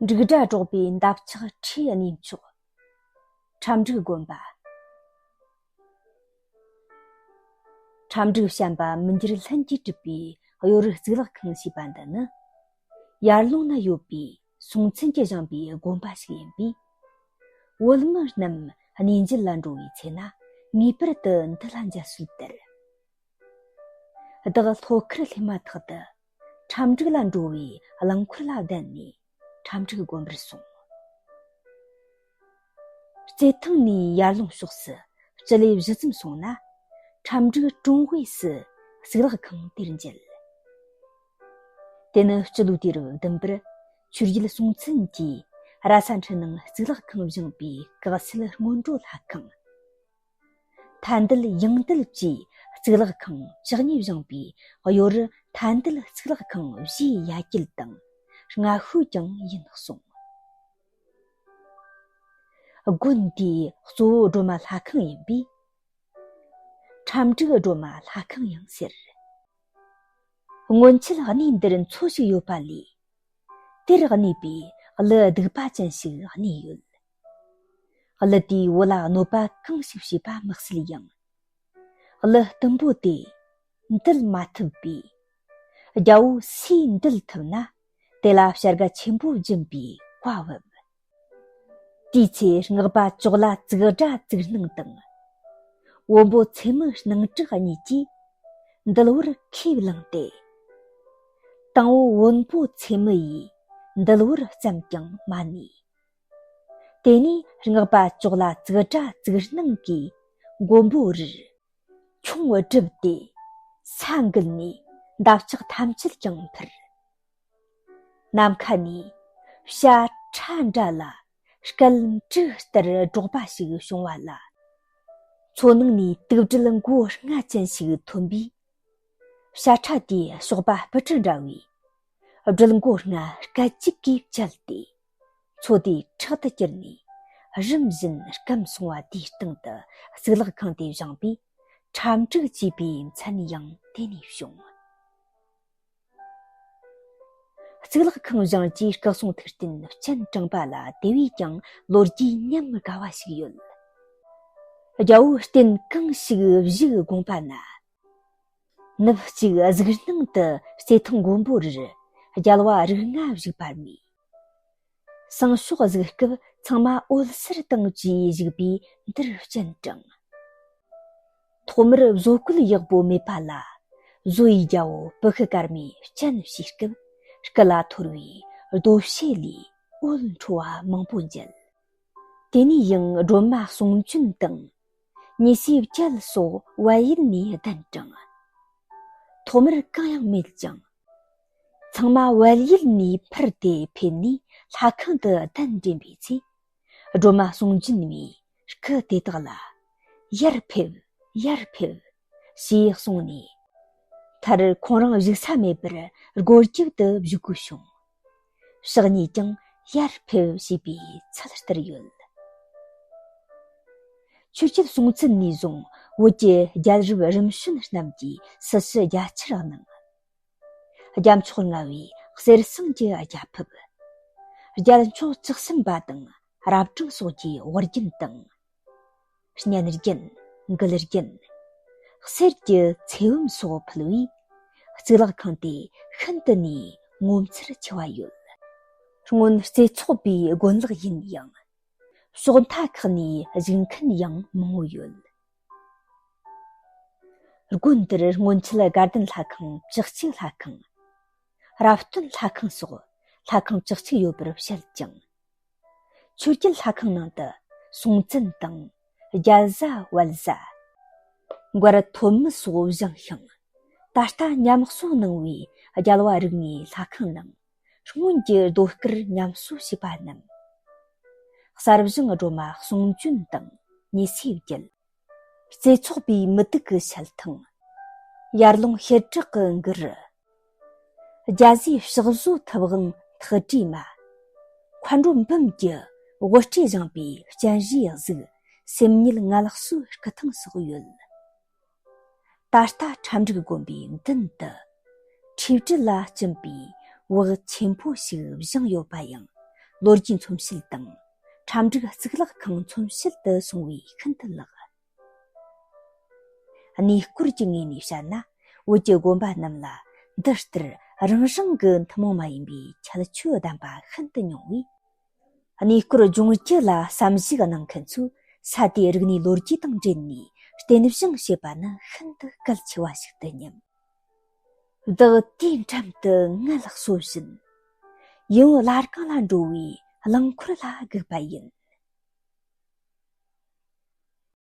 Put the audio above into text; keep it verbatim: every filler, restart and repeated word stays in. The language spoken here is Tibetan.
འབྲུག་སྒྲ་སྒྲོག་པའི་འདབ་ཆགས་ཁྲིའི་གནས་མཆོག་ཁྲ་འབྲུག་དགོན་པ། ཁྲ་འབྲུག་བྱམས་པ་མི་འགྱུར་ལྷུན་གྱིས་གྲུབ་པའི་གཡོ་རུ་གཙུག་ལག་ཁང་ཞེས་པ་འདི་ནི། ཡར་ཀླུང་ན་ཡོད་པའི་སུང་ཚན་གྱིས་བཞེངས་པའི་དགོན་པ་ཞིག་ཡིན་པས། བོད་མི་རྣམས་གནས་མཇལ་ལ་འགྲོ་བའི་ཚེ་ན་ངེས་པར་དུ་འདི་ལ་མཇལ་སྲོལ་དར། བདག་ལྷོ་ཁར་སླེབས་མ་ཐག་ཏུ་ཁྲ་འབྲུག་ལ་འགྲོ་བའི་རླངས་འཁོར་ལ་བསྡད་ནས་ཁྲ་འབྲུག་དགོན་པར་སོང་། རྩེ་ཐང་ནས་ཡར་ཀླུང་ཕྱོགས་སུ་སྤྱི་ལེ་བཞི་ཙམ་སོང་ན། ཁྲ་འབྲུག་གྲོང་དབུས་སུ་གཙུག་ལག་ཁང་དེར་མཇལ། དེ་ནི་སྤྱི་ལོའི་དུས་རབས་བདུན་པར་ཆོས་རྒྱལ་སུང་ཚན་གྱིས་ར་ས་འཕྲུལ་སྣང་གཙུག་ལག་ཁང་བཞེངས་པའི་དགའ་སེལ་སྔོན་འགྲོ་ལྷ་ཁང་། ཐན་དལ་ཡང་དལ་བཅས་གཙུག་ལག་ཁང་བཅུ་གཉིས་བཞེངས་པའི་གཡོ་རུ་ཐན་དལ་གཙུག་ལག་ཁང་བཞིའི་ཡ་གྱལ་དང་ལྔ་ཤོས་ཀྱང་ཡིན་གསུངས། དགོན་འདིའི་གཙོ་བོ་སྒྲོལ་མ་ལྷ་ཁང་ཡིན་པས། ཁྲ་འབྲུག་སྒྲོལ་མ་ལྷ་ཁང་ཡང་ཟེར། སྔོན་ཆད་གནས་འདིར་མཚོ་ཞིག་ཡོད་པ་ལས། དེར་གནས་པའི་ཀླུ་སྡིག་པ་ཅན་ཞིག་གནས་ཡོད། ཀླུ་དེའི་བུ་ལ་གནོད་པ་གང་ཞིག་བྱས་པ་མི་གསལ་ཡང་། ཀླུ་གཏུམ་པོ་དེ་འདུལ་མ་ཐུབ་པས། རྒྱལ་པོ་སུས་འདུལ་ཐུབ་ན་དེ་ལ་བྱ་དགའ་ཆེན་པོ་སྦྱིན་པའི་བཀའ་བབས། དེའི་ཚེ་སྔགས་པ་ཅོག་ལ་གཙུག་སྒྲ་གཙུག་སྣང་དང་། བོན་པོ་ཚེ་མི་སྣང་གྲགས་གཉིས་ཀྱིས་འདུལ་བར་ཁས་བླངས་ཏེ། དང་པོ་བོན་པོ་ཚེ་མི་ཡིས་འདུལ་བར་བརྩམས་ཀྱང་མ་ནུས། དེ་ནས་སྔགས་པ་ཅོག་ལ་གཙུག་སྒྲ་གཙུག་སྣང་གིས་མགོན་པོ་རིར་ཁྱུང་བསྒྲིབས་ཏེ་ས་འགུལ་ནས་འདབ་ཆགས་ཐམས་ཅད་ཀྱང་འཕུར། ནམ་མཁའ་ནས་བྱ་ཁྲ་འདྲ་ལ་སྐད་འབྲུག་ལྟར་སྒྲོག་པ་ཞིག་བྱུང་བ་ལ། མཚོ་ནང་ནས་དུག་སྦྲུལ་མགོ་ལྔ་ཅན་ཞིག་ཐོན་པས། བྱ་ཁྲ་དེས་གཤོག་པ་སྤུ་གྲི་འདྲ་བའི་སྦྲུལ་མགོ་ལྔ་སྐད་ཅིག་གིས་བཅད་དེ། མཚོ་དེ་ཁྲག་ཏུ་གྱུར་ནས་རིམ་བཞིན་སྐམ་སོང་བ་དེའི་སྟེང་དུ་གཙུག་ལག་ཁང་དེ་བཞེངས་པས། ཁྲ་འབྲུག་ཅེས་པའི་མཚན་ཡང་དེ་ནས་བྱུང་། གཙུག་ལག་ཁང་བཞེངས་རྗེས་སྐུ་སྲུང་ཐུགས་རྟེན་སྤྱན་དྲངས་པ་ལ་དེ་བས་ཀྱང་ལོ་རྒྱུས་ཉམས་དགའ་བ་ཞིག་ཡོད། རྒྱལ་པོའི་རྟེན་གང་ཞིག་བཞུགས་དགོངས་པ་ན། ནུབ་གཅིག་གཟིགས་སྣང་དུ་རྩེ་ཐང་མགོན་པོ་རིར་རྒྱལ་བ་རིགས་ལྔ་བཞུགས་པར་མོས། སང་ཕྱོགས་གཟིགས་སྐབས་ཚང་མ་འོད་ཟེར་དང་བཅས་བཞུགས་པས་འདིར་སྤྱན་དྲངས། ཐོག་མར་བཟོ་བཀོད་ཡག་པོ་མེད་པ་ལ། བཟོ་ཡི་རྒྱལ་པོ་བུ་ཤི་ཀརྨས་སྤྱན་ཕྱེ་སྐབས་སྐུ་ལ་ཐོར་བའི་རྡོ་ཕྱེ་ལས་འོད་འཕྲོ་བ་མང་པོ་མཇལ། དེ་ནས་ཡང་སྒྲོལ་མ་གསུང་བྱོན་དང་། ཉི་ཟེར་བརྒྱད་སོགས་བལ་ཡུལ་ནས་གདན་དྲངས། ཐོག་མར་གང་ཡང་མེད་ཀྱང་། ཚང་མ་བལ་ཡུལ་ནས་འཕུར་ཏེ་ཕེབས་ནས་ལྷ་ཁང་དུ་གདན་འདྲེན་པའི་ཚེ། སྒྲོལ་མ་གསུང་བྱོན་མས་སྐུ་དེ་དག་ལ་ཡར་ཕེབས། ཡར་ཕེབས་ཞེས་གསུངས་ནས། མཐར་ཁོང་རང་བཞུགས་ས་མེད་པར་སྒོར་རྒྱབ་ཏུ་བཞུགས་དགོས་བྱུང་། ཕྱག་གཉིས་ཀྱང་ཡར་ཕེབས་ཞེས་པའི་ཚུལ་ལྟར་ཡོད། ཆོས་རྒྱལ་སྲོང་བཙན་ནས་བཟུང་བོད་ཀྱི་རྒྱལ་རབས་རིམ་བྱོན་རྣམས་ཀྱིས་སྲི་ཞུ་རྒྱ་ཆེར་གནང་། རྒྱལ་མཆོག་ལྔ་པའི་གསེར་ཟངས་ཀྱི་རྒྱ་ཕིབས། རྒྱལ་མཆོག་བཅུ་གསུམ་པ་དང་རབ་འབྲིང་སོགས་ཀྱི་དབུ་རྒྱན་དང་། སྙན་རྒྱན། མགུལ་རྒྱན། གསེར་གྱི་ཚེ་བུམ་སོགས་ཕུལ་བས། གཙུག་ལག་ཁང་དེ་ཤིན་ཏུ་ནས་ངོ་མཚར་ཆེ་བ་ཡོད། སྔོན་རྩེ་ཚོགས་པའི་དགོན་ལག་ཡིན་ཡང་། ཕྱོགས་མཐའ་ཁག་ནས་བཞུགས་མཁན་ཡང་མང་བོ་ཡོད། དགོན་འདིར་སྔོན་ཆད་དགའ་ལྡན་ལྷ་ཁང་བཅུ་གཅིག་ལྷ་ཁང་། རབ་སྟོན་ལྷ་ཁང་སོགས་ལྷ་ཁང་བཅུ་གཅིག་ཡོད་པར་བཤད་ཅིང་། ཆོས་རྒྱལ་ལྷ་ཁང་ནང་དུ་སྲོང་བཙན་དང་རྒྱ་བཟའ་བལ་བཟའ། མགར་ཐོན་མི་སོགས་བཞེངས་ཤིང་། ད་ལྟ་ཉམས་གསོ་གནང་བའི་རྒྱལ་བ་རིགས་ལྔའི་ལྷ་ཁང་ནང་སྔོན་གྱི་རྡོ་སྐུར་ཉམས་གསོ་བྱས་པ་རྣམས། གསར་བཞེངས་སྒྲོལ་མ་གསུང་བྱོན་དང་ཉི་ཟེར་བརྒྱད། རྩེ་ཚོགས་པའི་མུ་ཏིག་གི་ཞལ་ཐང་། ཡར་ཀླུང་ཤེལ་བྲག་གི་མགུར། རྒྱ་བཟའི་ཕྱག་བཟོ་ཐུབ་དབང་ཐགས་བྲིས་མ། མཁའ་འགྲོ་འབུམ་གྱི་དབུ་སྐྲས་བཞེངས་པའི་སྤྱན་རས་གཟིགས་སེམས་ཉིད་མངའ་གསོལ་སྐུ་ཐང་སོགས་ཡོད། ད་ལྟ་ཁྲ་འབྲུག་དགོན་པའི་མདུན་དུ་མཁྲིས་དྲི་ལ་བཅིངས་པའི་བག་ཆེན་པོ་ཞིག་བཞེངས་ཡོད་པ་ཡང་ ལོ་རྒྱུས་མཚོན་བྱེད་དང་། ཁྲ་འབྲུག་གཙུག་ལག་ཁང་མཚོན་བྱེད་དུ་སོང་བས་ཤིན་ཏུ་ལེགས། གནས་སྐོར་གྱི་ངོས་ནས་བཤད་ན། བོད་ཀྱི་དགོན་པ་རྣམས་ལ་འདི་ལྟར་རང་རང་གི་ཐུན་མོང་མ་ཡིན་པའི་ཁྱད་ཆོས་ལྡན་པ་ཤིན་ཏུ་ཉུང་བས། གནས་སྐོར་ལྗོངས་རྒྱུ་ལ་བསམ་གཞིག་གནང་མཁན་ཚོས་ས་དེའི་རིག་གནས་ལོ་རྒྱུས་དང་འབྲེལ་ནས་རྟེན་བཞེངས་བྱེད་པ་ནི་ཤིན་ཏུ་གལ་ཆེ་བ་ཞིག་ཏུ་སྙམ། བདག་དུས་འགྲམ་དུ་ངལ་གསོ་བཞིན། ཡིད་འོང་ལྷ་ཁང་ལ་འགྲོ་བའི་རླངས་འཁོར་ལ་སྒུག་པ་ཡིན།